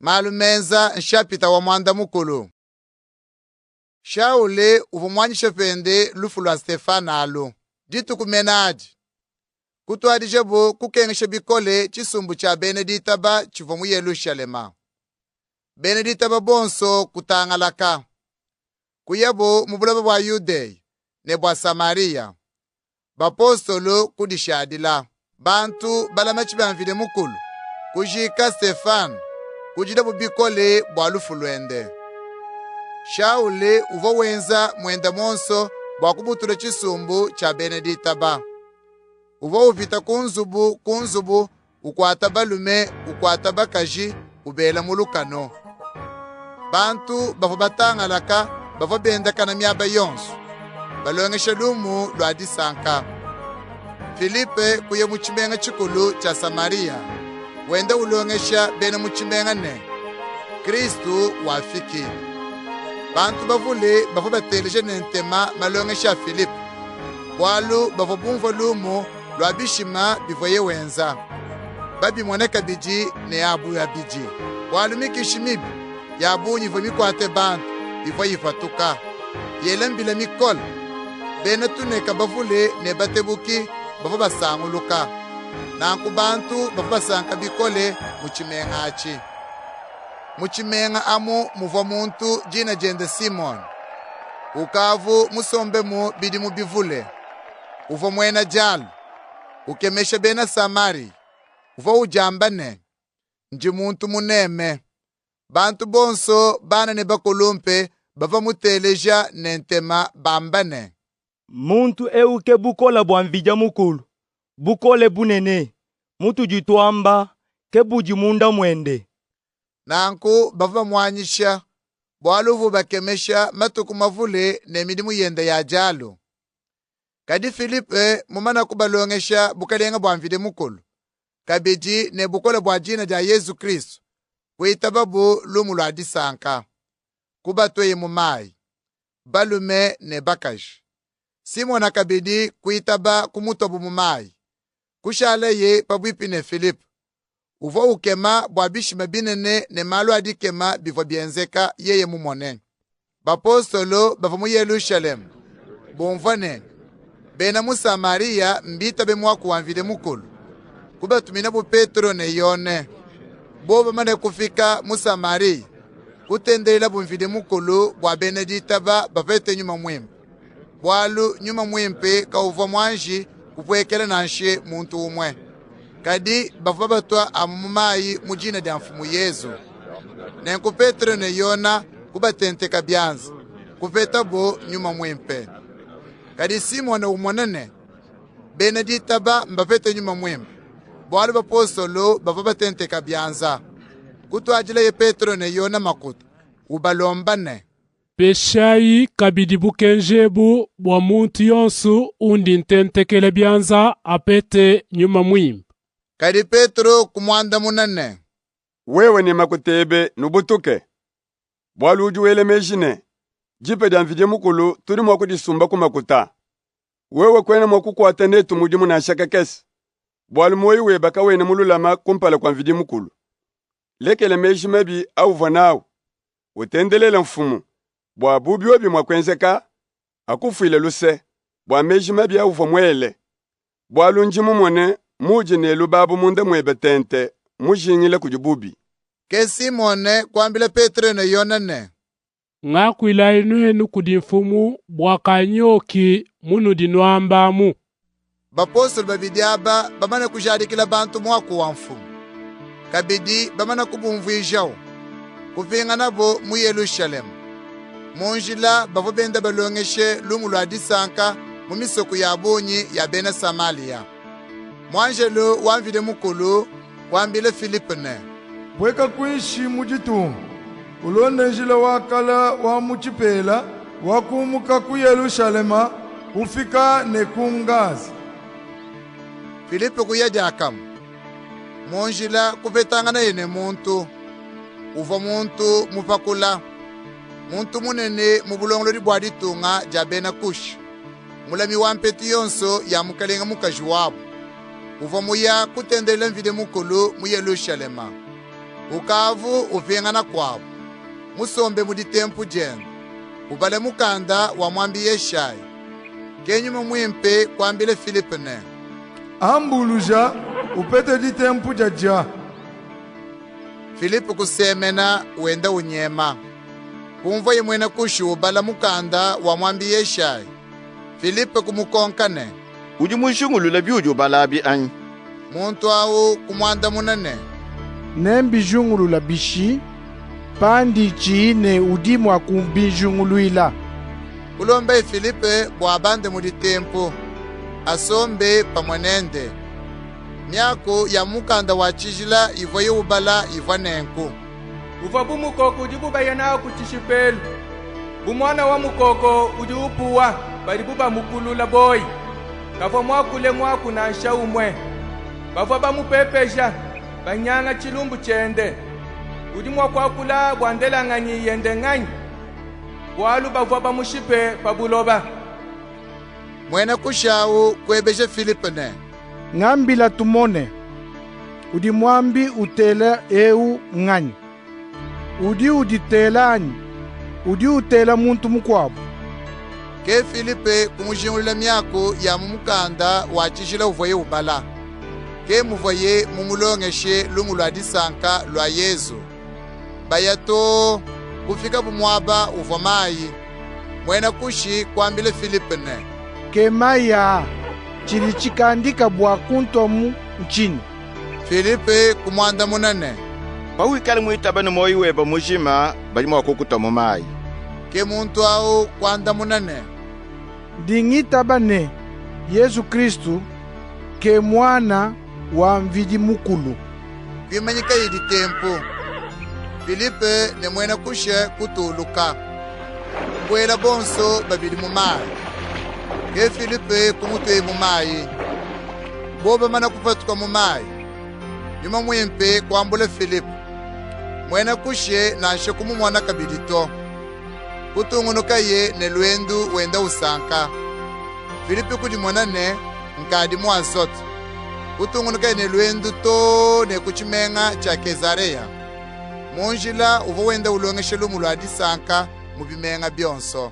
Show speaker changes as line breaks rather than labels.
Malu menza nshapita wa muanda mukulu. Shaule uvua muanyishe pende lufu lua Stefane alu. Dituku mene adi, kutuadijabu kukengesha bikole tshisumbu tshia bena ditaba tshivua mu Yelushalema. Bena ditaba bonso kutangalaka, kuyabu mu buloba bua Yudeya ne bua Samariya. Bapostolu kudishadila. Bantu balamatshi ba Mvidi Mukulu kujika Stefane, kudilabu bikole bua lufu luende. Shawule uvua wenza muende muonso bua kubutula tshisumbu tshia bena ditaba. Uvua upita ku nzubu ku nzubu, ukuata balume, ukuata bakaji, ubela mu lukanu. Bantu bavua batangalaka bavua bendakana miaba yonso, balongesha lumu lua disanka. Filipe kuya mu tshimenga tshikulu tshia Samariya, wenda ulongesha bena mu tshimenga ne, Kristu wafiki. Bantu bavule bavua bateleja ne ntema malongesha a Filipe, bualu bavua bumvua lumu lua bishima bivuaye wenza, babimone kabidi ne abu abidi, bualu mikishi mibi ya bungi ivua mikuate bantu ivua ipatuka, yela mbila mikole. Bena tuneka bavule ne batebuki bavua basanguluka. Nanku bantu bavua basanka bikole mu tshimenga atshi. Mu tshimenga amu muvua muntu dina diende Simone, ukavu musombemu bidimu bivule. Uvua muena dialu, ukemesha bena Samari. Uvua udiamba ne, Ndi muntu muneme. Bantu bonso, bana ne bakulumpe, bavua bamuteleja ne ntema bamba ne,
Muntu eu ke bukole bua Mvidi Mukulu, bukole bunene, mutudi tuamba, ke budi munda muende.
Nanku bavua bamuanyisha, bualu uvua ubakemesha matuku mavule ne midimu yende ya dialu. Kadi Filipe mumane kubalongesha bukalenga bua Mvidi Mukulu, kabidi ne bukole bua dina dia Yezu Kristu, kuitababu lumu lua disanka. Kubatuaye mu mayi, balume ne bakaji. Simona kabidi kuitaba kumutuabu mu mayi. Kushalaye pabuipi ne Filipe. Uvua ukema bua bishima binene ne malu a dikema bivua bienzeka yeye mumone. Bapostolo bavua mu Yelushalema bumvua ne, bena mu Samariya mbitabe muaku wa Mvidi Mukulu, kubatuminabu Petro ne Yone. Bobu bamane kufika mu Samariya, kutendelelabu Mvidi Mukulu bua bena ditaba bapete Nyuma Muimpe, bualu Nyuma Muimpe kauvua muanji kupuekela nansha muntu umue. Kadi bavua babatua amu mu mayi mu dina dia Mfumu Yezu. Nenku Petro ne Yona kubatenteka bianza, kupetabu Nyuma Muimpe. Kadi Simone umona ne, bena ditaba mbapete Nyuma Muimpe, bualu bapostolu bavua batenteka bianza, kutuadilaye Petro ne Yona makuta, ubalomba ne,
Peshayi kabidi bukenji ebu bua muntu yonso undi ntentekela bianza apete Nyuma Muimpe.
Kadi Petro kumuandamuna ne,
Wewe ne makuta ebe nubutuke, bualu udi wela meji ne, dipa dia Mvidi Mukulu tudi mua kudisumba ku makuta. Wewe kuena mua kukuata netu mudimu nansha kakese, bualu muoyi webe kawena mululama kumpala kua Mvidi Mukulu. Lekela meji mabi auvua nawu, utendelele Mfumu, bua bu biobi mua kuenzeka, akufuile luse bua meji mabi auvua muele. Bualu ndi mumone muudi ne lubabu munda muebe tente, mujingila kudi bubi.
Ke Simone kuambila Petro ne Yone ne,
Ngakuilayi nuenu kudi Mfumu bua kanyoki munudi nuamba amu.
Bapostolo babidi aba bamane kujadikila bantu muaku wa Mfumu, kabidi bamane kubumvuijawu, kupinganabu mu Yelushalema. Mu njila bavua benda balongeshe lumu lua disanka mu misoko ya bungi ya bena Samariya. Muanjelu wa Mvidi Mukulu kuambila Filipe ne,
Pueka kuinshi mu ditunga, ulonde njila wa kale wa mu tshipela wa kumuka ku Yelushalema kufika ne ku Ngaza.
Filipe kuya diakamue. Mu njila kupetanganaye ne muntu uvua muntu mupakula, muntu munene mu bulongolodi bua ditunga dia bena Kushe, mulami wa mpetu yonso ya mukalenga mukaji wabu, uvua muya kutendelela Mvidi Mukulu mu Yelushalema. Ukavu upingana kuabu, musombe mu ditempu diende, ubale mukanda wa muambi Yeshayi. Ke Nyuma Muimpe kuambila Filipe ne:
Ambuluja, upete ditempu dia dia.
Filipe kusemena wenda unyema. Kumvuaye muena Kushi ubala mukanda wa muambi Yeshayi. Filipe kumukonka ne:
Udi mujingulule biudi ubala abi anyi?
Muntu awu kumuandamuna ne:
Nembijingulule bishi, pandi tshiyi ne udi mua kumbijinguluila?
Kulombaye Filipe bua abande mu ditempu, asombe pamue nende. Miaku ya mu mukanda wa tshijila ivuaye ubala ivua nenku:
Uvua bu mukoko udibu baya nawu ku tshishipelu, bu muana wa mukoko udi upuwa padibu bamukulula boyi. Kavua muakule muaku nansha umue. Bavua bamupepeja, banyanga tshilumbu tshiende. Udi mua kuakula bua ndelanganyi yende nganyi? Bualu bavua bamushipe pa buloba.
Muena Kushi awu kuebeja Filipe ne:
Ngambila tumone, udi muambi utela ewu nnganyi? Udi uditela anyi? Udi utela muntu mukuabu?
Ke Filipe kumujinguluila miaku ya mu mukanda wa tshijila uvuaye ubala. Ke muvuaye mumulongeshe lumu lua disanka lua Yezu. Baya too, kufikabu muaba uvua mayi. Muena Kushi kuambila Filipe ne:
Ke mayi aa, tshidi tshikandika bua kuntuamu ntshinyi?
Filipe kumuandamuna ne:
Pawikala muitabe ne muoyi webe mujima, badi mua kukutua mu mayi.
Ke muntu awu kuandamuna ne:
Ndi ngitaba ne, Yezu Kristu ke Muana wa Mvidi Mukulu.
Kuimanyikaye ditempu. Filipe ne muena Kushe kutuluka, kubuela bonso babidi mu mayi. Ke Filipe kumutuaye mu mayi. Bobu bamane kupatuka mu mayi, Nyuma Muimpe kuambula Filipe. Muena Kushe nansha kumumona kabidi to. Kutungunukaye ne luendu wenda usanka. Filipe kudimona ne, nkadi mu Azote. Kutungunukaye ne luendu too ne ku tshimenga tshia Kezareya. Mu njila uvua wenda ulongesha lumu lua disanka mu bimenga bionso.